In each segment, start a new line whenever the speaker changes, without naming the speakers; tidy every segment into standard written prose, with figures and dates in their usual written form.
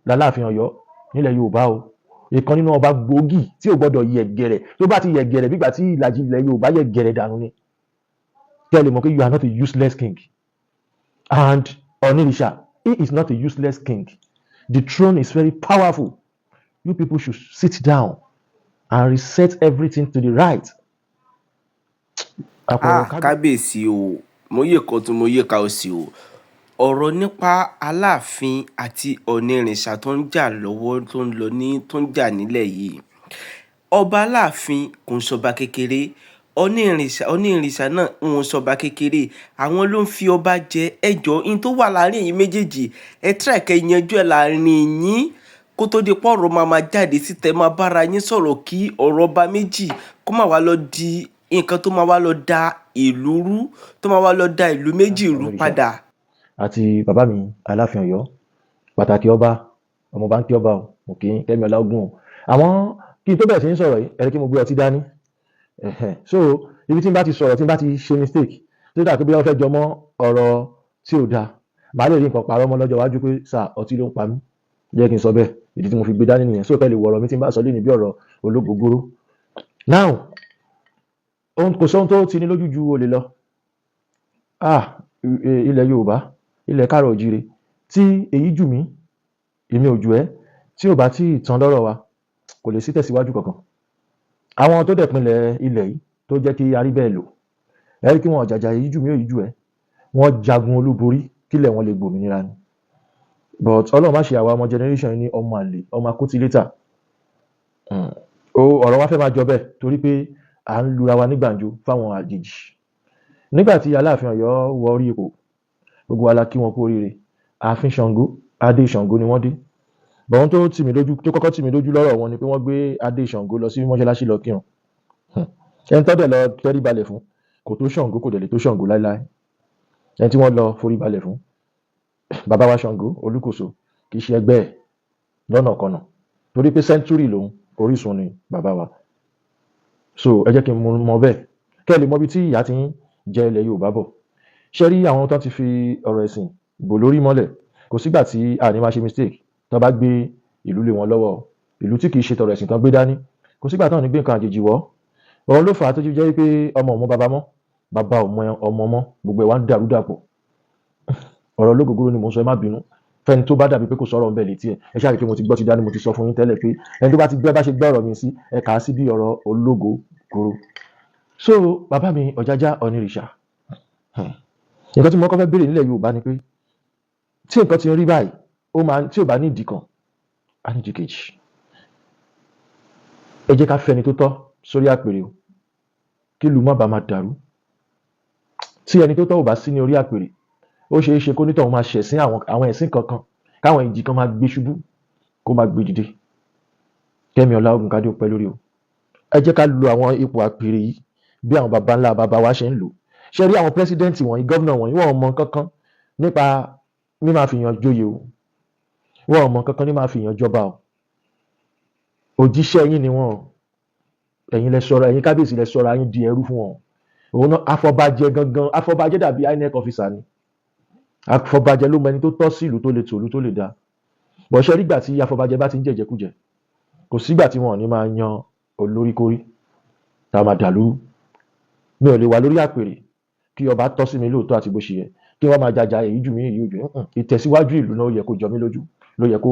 l'Aláàfin Ọ̀yọ́ nílẹ̀ Yorùbá o, ìkan nínú ọba gbòógì tí ò gbọdọ̀ yẹ̀ gẹ̀rẹ̀. Tó bá ti yẹ̀ gẹ̀rẹ̀, bígbà tí ìlàjì ilẹ̀ Yorùbá yẹ̀ gẹ̀rẹ̀ dànù ni. Kẹ́ ẹ lè mọ̀ pé you are not a useless king. And Onírìṣà, he is not a useless king. The throne is very powerful. You people should sit down and reset everything to the right.
Ah, kábíyèsí o, mo yè kan tún, mo yè ká òsì o. Ọ̀rọ̀ nípa Aláàfin àti Ọ̀nìrìnsà tó ń jà lọ́wọ́, tó ń lọ ní, tó ń jà nílẹ̀ yìí. Ọba Aláàfin kò ń ṣọba kékeré. Ọ̀nìrìnsà náà ń ṣọba kékeré. Àwọn ló ń fi ọba jẹ ẹjọ́ in tó wà láàrin yìí méjèèjì. Ẹ try kẹ́ yanjú ẹ̀ láàrin yín kó tó di pé ọ̀rọ̀ máa ma jáde síta. Ẹ máa bára yín sọ̀rọ̀ kí ọ̀rọ̀ ọba méjì kó má wá lọ di nǹkan tó máa wá lọ da ìlú rú, tó máa wá lọ da ìlú méjì rú padà.
Àti bàbá mi Aláàfin Ọ̀yọ́, pàtàkì ọba, ọmọọba ń kí ọba o, mo kì í kẹ́mi ọlágún o. Àwọn kí n tó bẹ̀rẹ̀ sí ní sọ̀rọ̀ yìí, ẹ̀rí kí mo gbé ọtí dání. So ibi tí n bá ti sọ̀rọ̀, tí n bá ti ṣe mistake tó dà pé bí wọ́n fẹ́ jọ mọ́ ọ̀rọ̀ tí ò dáa, màá lè rí nǹkan parọ́ mọ́ lọ́jọ́ iwájú pé sà, ọtí ló ń pa mí. Jẹ́ kí n sọ bẹ́ẹ̀, ìdí tí mo fi gbé dání nìyẹn. So kẹ́ lè wọ̀rọ̀ mi tí n bá sọ lé ní bí ọ̀rọ̀ ológógóró. Now, kò sóhun tó ti ní lójú ju olè lọ. Ah, ilẹ̀ Yorùbá, ilẹ̀ káàrọ̀ òjíire, tí èyí jù mí, èmi ò jù ẹ́, tí ò bá tí ì tán lọ́rọ̀ wa, kò lè sí tẹ̀síwájú kankan. Àwọn tó dẹ̀ pinlẹ̀ ilẹ̀ yìí, tó jẹ́ kí a rí bẹ́ẹ̀ lò, ẹ rí kí wọn jàjà èyí jù mí, èyí jù ẹ́, wọ́n jagun olúborí kílẹ̀ wọn lè gbòmìnira ni. But Ọlọ́run má ṣe àwa ọmọ generation yìí ní ọmọ àlè, ọmọ akótilétà. Ọ̀rọ̀ wa fẹ́ máa jọ bẹ́ẹ̀ torí pé à ń lura wa ní gbàǹjo fáwọn àjèjì. Nígbà tí Aláàfin Ọ̀yọ́ wọ orí ipò, gbogbo wa la kí wọn kú oríire. Ààfin Ṣàngó, adé Ṣàngó ni wọ́n dé. Bọ̀wọ́n tó tì mí lójú, tó kọ́kọ́ tì mí lójú lọ́rọ̀ wọn ni pé wọ́n gbé adé Ṣàngó lọ sí mọ́ṣáláṣí lọ kírun. Ẹni tó dẹ̀ lọ tẹrí balẹ̀ fún kò tó Ṣàngó, kò dẹ̀ lè tó Ṣàngó láéláé. Ẹni tí wọ́n lọ forí balẹ̀ fún, bàbá wa Ṣàngó Olúkòso, kì í ṣe ẹgbẹ́ ẹ̀ lọ́nà kọnà, torí pé century lòun, orísun ni bàbá wa. So ẹ jẹ́ kí n mọ bẹ́ẹ̀, kẹ́ ẹ lè mọ ibi tí ìyà ti ń jẹ ilẹ̀ Yorùbá bọ̀. Ṣé rí àwọn tó ti fi ọ̀rọ̀ ẹ̀sìn bò lórí mọ́lẹ̀, kò sígbà tí a ní máa ṣe mistake tó bá gbé ìlú lé wọn lọ́wọ́. Ìlú tí kì í ṣe tọ̀rọ̀ ẹ̀sìn tán gbé dání, kò sígbà táwọn ní gbé nǹkan àjèjì wọ̀. Òun ló fà á tó jẹ́ pé ọmọ ò mọ bàbá mọ́, bàbá ò mọ ọmọ mọ́, gbogbo ẹ̀ wá ń dàrú dàpọ̀. Ọ̀rọ̀ ológógóró ni mò ń sọ, ẹ má bínú. Fẹ́ni tó bá dàbí pé kò sọ̀rọ̀ ńbẹ̀ létí ẹ̀, ẹ ṣáà rí i pé mo ti gbọ́ ti dání. Mo ti sọ fún yín tẹ́lẹ̀ pé ẹni tó bá ti gbọ́ bá ṣe gbọ́ ọ̀rọ̀ mi sí, ẹ kà á sí bí ọ̀rọ̀ ológógóró. So bàbá mi Ọ̀jájá Ọ̀nìrìṣà, nǹkan tí mo kọ́ fẹ́ béèrè nílẹ̀ Yorùbá ni pé tí nǹkan ti rí báyìí, ó máa tí ò bá ní ìdí kan, á ní ìdí kejì. Ẹ jẹ́ ká fẹ́ni tó tọ́ sórí àpèrè o, kí ìlú má bàa máa dàrú. Tí ẹni tó tọ́ ò bá sí ní orí àpèrè, ó ṣeé ṣe kó nítọ̀hún máa ṣẹ̀sín àwọn ẹ̀sìn kankan, káwọn ìjì kan máa gbé ṣubú, kó máa gbé dìde. Kẹ́mi Ọláògùn, kádé ó pẹ́ lórí o. Ẹ jẹ́ ká lo àwọn ipò àpèrè yìí bí àwọn baba ńlá baba wa ṣe ń lò. Ṣe rí àwọn president wọ̀nyí, gómìnà wọ̀nyí, wọ́n mọ kankan nípa mímáa fi yàn joyè o, wọ́n mọ kankan ní máa fi yàn jọba o. Òjíṣẹ́ yín ni wọ́n o. Ẹ̀yin lẹ sọ̀rọ̀, ẹ̀yin kábíyèsí lẹ sọ̀rọ̀ ayín di ẹrú fún wọn. Òun náà afọbajẹ gangan, afọbajẹ dàbí INEC officer ni. Afọbajẹ ló mọ ẹni tó tọ́ sí ìlú, tó lè tòlú, tó lè dá bọ̀ṣẹ́. Nígbà tí afọbajẹ bá ti ń jẹ̀jẹ̀kújẹ, kò sígbà tí wọn ò ní máa yan olórí kórí tá a máa dàlúrú. Mi ò lè wà lórí àpèrè kí ọba tọ́ sí mi lóòótọ́ àti bó ṣe yẹ, kí wọ́n máa jàjà èyí jù mí, èyí jù mí. Ìtẹ̀síwájú ìlú náà ó yẹ kó jọ mí lójú, ló yẹ kó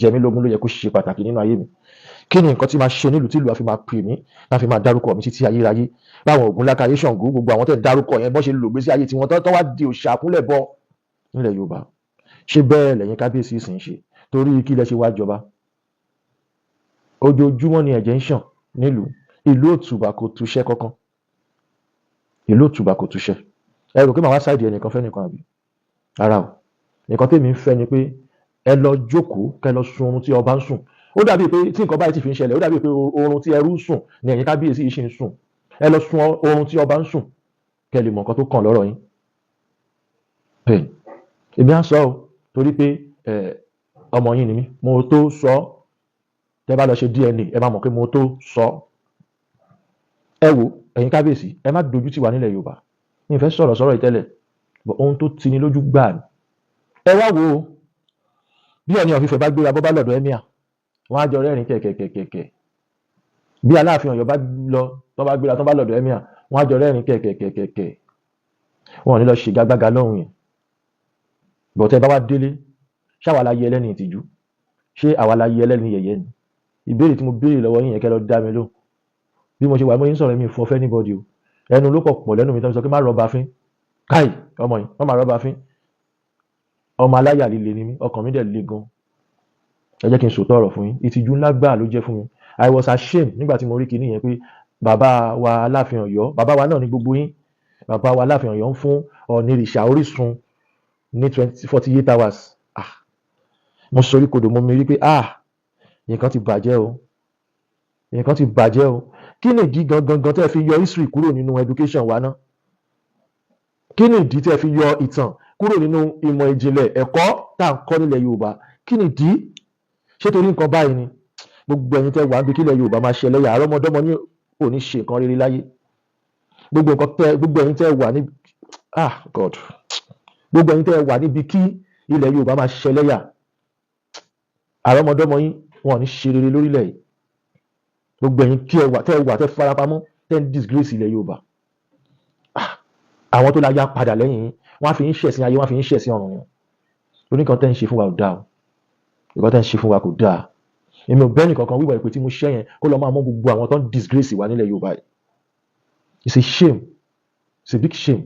jẹ mí lógún, ló yẹ kó ṣe pàtàkì nínú ayé mi. Kí ni nǹkan tí máa ṣe nílùú tí ìlú á fi máa pè mí, tá fi máa dárúkọ mi títí ayérayé, báwọn Ògúnlákayé, Ṣàngó, gbogbo àwọn tẹ̀ ń dárúkọ yẹn, bọ́n ṣe lò gbésí ayé tiwọn tán wá di òòṣà àkúnlẹ̀ bọ nílẹ̀ Yorùbá? Ṣé bẹ́ẹ̀ lẹ́yìn kábíyèsí sì ń ṣe? Torí kí lẹ ṣe wá jọba? Ojoojúmọ́ ni ẹ̀jẹ̀ ń ṣàn nílùú. Ìlú òtùbà kò túṣẹ́ kankan, ìlú òtùbà kò túṣẹ́. Ẹ rò pé màá wá side ẹnìkan fẹ́ nìkan àbí? Rárá o. Nǹkan tèmi ń fẹ́ ni pé ẹ lọ jókòó, kẹ lọ sun oorun tí ọba ń sùn. Ó dàbí pé tí nǹkan báyìí ti fi ń ṣẹlẹ̀, ó dàbí pé oorun tí ẹrú ń sùn ni ẹ̀yin kábíyèsí yìí ṣì ń sùn. Ẹ lọ sun oorun tí ọba ń sùn, kẹ lè mọ nǹkan tó kàn lọ́rọ̀ yín. Bẹ́ẹ̀ èmi á sọ ọ́, torí pé ọmọ yín ni mí, mo tó sọ ọ́. Tẹ́ bá lọ ṣe DNA, ẹ máa mọ̀ pé mo tó sọ ọ́. Ẹ wo, ẹ̀yin kábíyèsí, ẹ má dojú tì wá nílẹ̀ Yorùbá. Mi ò fẹ́ sọ̀rọ̀ sọ̀rọ̀ yìí tẹ́lẹ̀, but ohun tó tini lójú gbà ní. Ẹ wá wo Bí Ọọ̀ni of Ifẹ̀ bá gbéra, bọ́ bá lọ́dọ̀ emir, wọ́n á jọ rẹ́rìn kẹ̀kẹ̀kẹ̀kẹ̀. Bí Aláàfin Ọ̀yọ́ bá lọ, tó bá gbéra, tó bá lọ́dọ̀ emir, wọ́n á jọ rẹ́rìn kẹ̀kẹ̀kẹ̀kẹ̀. Wọn ò ní lọ ṣègagbága lọ́hùn yẹn. Bọ̀tẹ́ bá wá délé, ṣáwa la yẹ ẹlẹ́ni ìtìjú? Ṣé àwa la yẹ ẹlẹ́ni yẹ̀yẹ́ ni? Ìbéèrè tí mo béèrè lọ́wọ́ yín yẹn, kẹ́ lọ dá mi lóhùn. Bí mo ṣe wà, mo yín sọ̀rọ̀, mi fọ́ fẹ́ anybody o. Ẹnu ló pọ̀ pọ̀ lẹ́nu mi tó ń sọ pé má rọ́ọ̀bà fín káì, ọmọ yìí má má rọ́ọ̀bà fín. Ọmọ aláyà líle ni mí, ọkàn mi dẹ̀ le gan. Ẹ jẹ́ kí n sòótọ́ ọ̀rọ̀ fún yín, ìtìjú ńlá gbáà ló jẹ́ fún mi. I was ashamed nígbà tí mo rí kinní yẹn pé bàbá wa Aláàfin Ọ̀yọ́, bàbá wa náà ní gbogbo yín, bàbá wa Aláàfin Ọ̀yọ́ ń fún Ọ̀nìrìṣà Orísun ní 48 hours. Ah, mo sorí kodò, mo mi rí pé ah, nǹkan ti bàjẹ́ o, nǹkan ti bàjẹ́ o. Kí ni ìdí gangan gan tẹ́ ẹ fi yọ history kúrò nínú education wa ná? Kí ni ìdí tẹ́ ẹ fi yọ ìtàn kúrò nínú ìmọ̀ ìjìnlẹ̀ ẹ̀kọ́ tá à ń kọ́ nílẹ̀ Yorùbá? Kí ni ìdí? Ṣé torí nǹkan báyìí ni? Gbogbo ẹ̀yin tẹ́ wà níbi kílẹ̀ Yorùbá máa ṣẹlẹ̀, àrọ́mọdọ́mọ ní kò ní ṣe nǹkan rere láyé. Gbogbo nǹkan tẹ́, gbogbo ẹ̀yin tẹ́ wà ní, ah God, gbogbo ẹ̀yin tẹ́ wà níbi kí ilẹ̀ Yorùbá máa ṣẹlẹ́yà, àrọ́mọdọ́mọ yín wọn ò ní ṣe rere lórílẹ̀ yìí. Gbogbo ẹ̀yin kí ẹ wà, tẹ́ wà, tẹ́ farapamọ́, tẹ́ ń disgrace ilẹ̀ Yorùbá, ah, àwọn tó láyà padà lẹ́yìn yín, wọ́n á fi yín ṣẹ̀sín ayé, wọ́n á fi yín ṣẹ̀sín ọ̀run yẹn. Oníkan tẹ́ ń ṣe fún wa ò dáa o, ìkan tẹ́ ń ṣe fún wa kò dáa. Èmi ò bẹ́ẹ̀ nìkankan wíwọ̀ ìpè tí mo ṣẹ́ yẹn kó lọ máa mú gbogbo àwọn tó ń disgrace wa nílẹ̀ Yorùbá yìí. It's a shame, it's a big shame.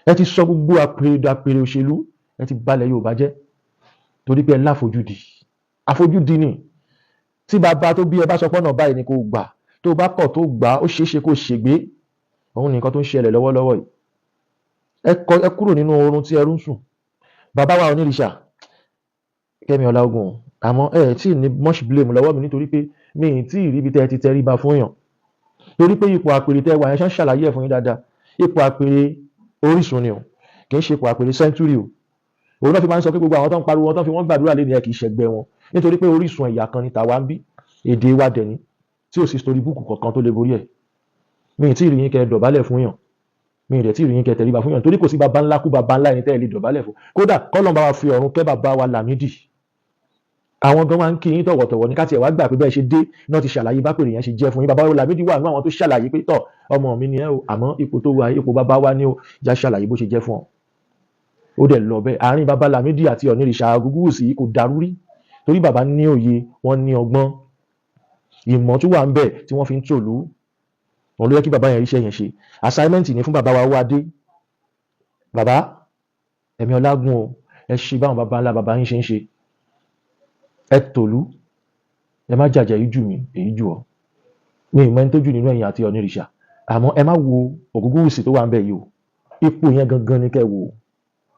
Ẹ ti sọ gbogbo àpèrè àpèrè òṣèlú, ẹ ti balẹ̀ Yorùbá jẹ́ torí pé ẹ láfojúdi. Àfojúdi ni. Tí bàbá tó bí ẹ bá sọ pọ́nà báyìí ni kò gbà, tó bá kọ̀ tó gbà, ó ṣeé ṣe kó ṣègbé. Òun nìkan tó ń ṣẹlẹ̀ lọ́wọ́lọ́wọ́ yìí. Ẹ kọ, ẹ kúrò nínú oorun tí ẹrú ń sùn. Bàbá wa Onírìṣà Kẹ́mi Ọláògùn, àmọ́ ẹ tí ì ní much blame lọ́wọ́ mi, nítorí pé mi ì tí ì rí ibi tẹ́ ẹ ti tẹríba fún yàn, torí pé ipò àpèrè tẹ́ wà yẹn, ṣán ṣàlàyé ẹ̀ fún yín dáadáa. Ipò àpèrè orísun ni o, kì í ṣe ipò àpèrè century o. Òun náà fi máa ń sọ pé gbogbo àwọn tó ń pariwo wọn, tó ń fi wọ́n gbàdúrà lé ní ẹ, kì í ṣẹgbẹ́ wọn, nítorí pé orísun ẹ̀yà kan ni tàwa ń bí, èdè wa dẹ̀ ní tí ò sí story book kankan tó lè borí ẹ̀. Mi ì tí ì rí yín kẹ́ ẹ dọ̀bálẹ̀ fún yàn, mi ì dẹ̀ tí ì rí yín kẹ́ ẹ tẹríba fún yàn, torí kò sí baba ńlá kú baba ńlá ẹni tẹ́ ẹ lè dọ̀bálẹ̀ fún. Kódà kọ́lọ́n bá wa fi ọ̀run kẹ́ bàbá wa Lámídì, àwọn gan máa ń kí yín tọ̀wọ̀tọ̀wọ̀ ní. Ká tiẹ̀ wá gbà pé bẹ́ẹ̀ ṣe dé náà ti ṣàlàyé bá pèrè yẹn ṣe jẹ́ fún yín. Bàbá wa Lámídì wà nínú àwọn tó ṣàlàyé pé, tọ̀, ọmọ mi ni ẹ o, àmọ́ ipò tó wà, ipò bàbá wa ni o, já ṣàlàyé bó ṣe jẹ́ fún ọ. Ó dẹ̀ lọ bẹ́ẹ̀. Àárín bàbá Lámídì àti Ọ̀nìrìṣà Ògúnwùsì kò dàrú rí, torí bàbá ní òye, wọ́n ní ọgbọ́n, ìmọ̀ tó wà ń bẹ̀ tí wọ́n fi ń tòlú. Òun ló yẹ kí bàbá yẹn ríṣẹ́ yẹn ṣe. Assignment ni fún bàbá wa Owóadé. Bàbá ẹ̀mí ọlágún o, ẹ ṣe báwọn bàbá ńlá bàbá yín ṣe ń ṣe. Ẹ tòlú, ẹ má jàjà èyí jù mí, èyí jù ọ. Mi ì mọ ẹni tó jù nínú ẹ̀yin àti Ọ̀nìrìṣà, àmọ́ ẹ má wo Ògúngúnwùsì tó wà ń bẹ̀ yìí o. Ipò yẹn gangan ni kẹ́ ẹ wò ó.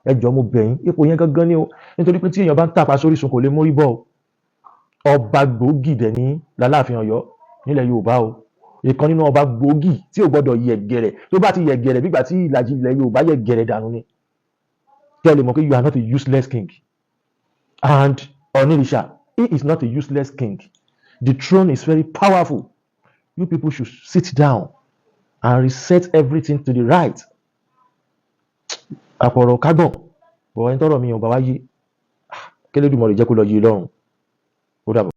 Ẹ jọ̀ọ́, mo bẹ̀ yín, ipò yẹn gangan ni o, nítorí pé tí èèyàn bá ń tàpá sórísun, kò lè mórí bọ́ o. Ọba gbòógì dẹ̀ ní l'Aláàfin Ọ̀yọ́ nílẹ̀ Yorùbá o, ìkan nínú ọba gbòógì tí ò gbọdọ̀ yẹ̀ gẹ̀rẹ̀. Tó bá ti yẹ̀ gẹ̀rẹ̀, bígbà tí ìlàjì ilẹ̀ Yorùbá yẹ̀ gẹ̀rẹ̀ dànù ni. Kẹ́ ẹ lè mọ̀ pé you are not a useless king, and Onírìṣà, he is not a useless king. The throne is very powerful. You people should sit down and reset everything to the right. Àpọ̀rọ̀ kágbọ̀n bọ̀, ẹni tọ́rọ̀ mi ò bá wá yé, kélédùmarè jẹ́ kó lọ yé lọ́rùn. Ó dàbọ̀.